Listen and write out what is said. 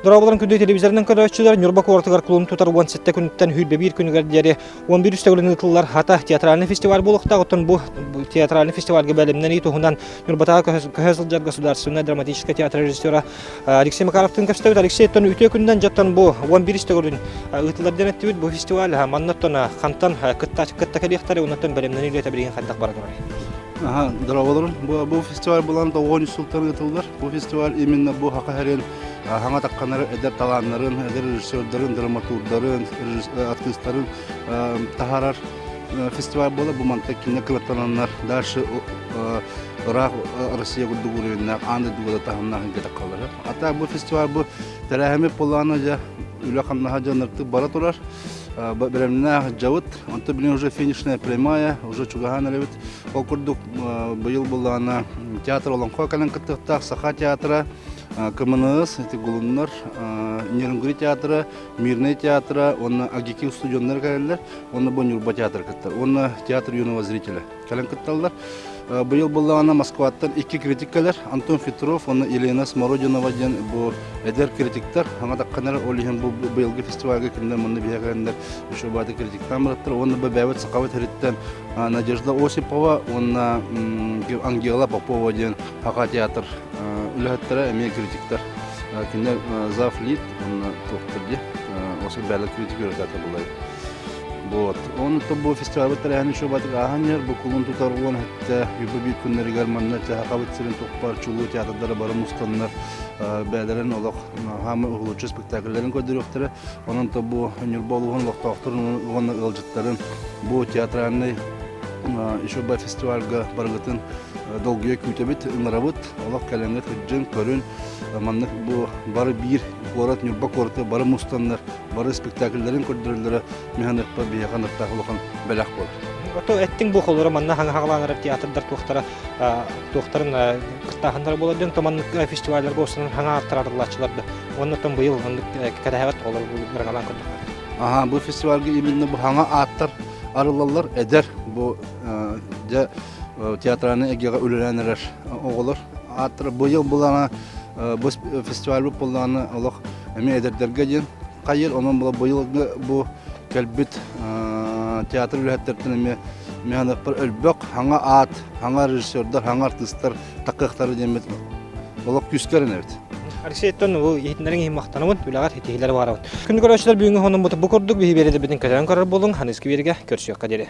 Дорооболорун күндү телевизорынан көрөөччүлэр Ньурба куоратыгар кулун тутар 17 күнүттэн 21 күнүгэр диэри 11 үстэгүлүн ыытыллар Хата театральный фестиваль буолуохтаах. Оттон бу театральный фестивальга бэлэмнэнии туһунан Ньурбатааҕы көһө сылдьар государственнай драматическай театр режиссера Алексей Макаровтыын көрсөбүт. Алексей, оттон үтүө күнүнэн дьоттон бу 11 үстэгүлүн ыытыллар диэн эттибит. Бу фестиваль маннаттан хантан кытта кытта кэлиэхтэрэ, оннуттан бэлэмнэнии үлэтэ билигин хайдах бара турар? Аха, дорооболорун. Бу, бу фестиваль булан 93 сылтан ыытыллар. Бу фестиваль именно бу Хака Хэрин хаҥа тахханары эдэр талааннарын, эдэр режиссердарын, драматурдарын, артыыстарын таһаарар фестиваль буолар. Бу манта кине кылаттананнар дальше ыраах Россия курдук уровеннаах аан дойдуга да таһымнаах кытаккалары. А так бу фестиваль бу тэрээһими полана дьэ үлэ хамнаһа дьоннортук бара турар. Бэлэмнээх дьабыт. Онто билин уже финишная прямая, уже чугаһаан эрэбит. Ол курдук быйыл буллаҕына театр Олоҥхо кэлэн кыттыахтаах Саха театра, КМНС, ити Гулуннар, Нерюнгри театра, Мирный театра, уонна АГИКИ устудьуоннар кэлэллэр, уонна бу Ньурба театр кыттар, уонна театр юного зрителя кэлэн кытталлар. Быйыл буллаҕына Москваттан икки критик кэлэр, Антон Петров уонна Елена Смородинова диэн бу эдэр критиктар, хаҥа тахханар ол иһин бу быйылгы фестивальга кинилэр манна биһиэхэ кэлэннэр еще бааты критиктаан бараттар, уонна бу бэйэбит сахабыт сириттэн Надежда Осипова уонна Ангела Попова диэн Саха театр үлэһиттэрэ эмиэ критиктэр. Кинилэр завлит уонна туохтар дии осы бэлэ критик үөрэтэ булай. Вот. Он то бу фестиваль тэрээһин шобатык ааһан иһэр бу кулун тутар уон хэттэ юбы биир күннэригэр манна Сахабыт сирин тухпар чулуу театрдара бары мустаннар бээлэрин олох хаамы уһулуччу спектакльлэрин көрдөрүөхтэрэ. Онон то бу Ньурба улууһун олохтоохторун уонна ыалдьыттарын бу театральный еще бу фестивальга барыгытын долгуйа күүтэбит, ыҥырабыт. Олох кэлэҥҥит сылдьын, көрүн. Маннык бу бары биир куорат, Ньурба куораты бары мустаннар, бары спектакльлэрин көрдөрөллөрө миһаныахпа биһиэхэ ыныртаах улахан бэлэх буолар. Ото эттиҥ бу холоро манна хаҥаҕалаан эрэр театрдар туохтара туохтарын кыттааһыннара буолар диэн то маннык фестивалларга осунан хаҥа аттарарылааччылар да уонна оттон быйыл оннук кэтэһэбэт олор бырагалаан көрдөххө. Аха, бу фестивальга именно бу хаҥа ааттар арыллаллар эдэр бу дьэ театральный эйгэҕэ үлэлээн эрэр оҕолор ааттара быйыл булана бу фестиваль буоллаҕына олох эмиэ эдэрдэргэ диэн хайыр онон була быйылгы бу кэлбит театр үлэһиттэртэн эмиэ механикпар өлбөх хаҥа аат хаҥа режиссердар хаҥа артыыстар такыахтара диэммит олох күүскэ эрэнэбит. Алексей оттон бу иһитиннэриҥ иһин махтанабын, үлэҕэр ситиһиилэри баҕарабын. Күндү көрөөччүлэр бүгүҥҥү хонуммут бу курдук биһи биэрэдэрбитин көтөөн көрөр буолуҥ, аныгыскы биэригэ көрсүөххэ диэри.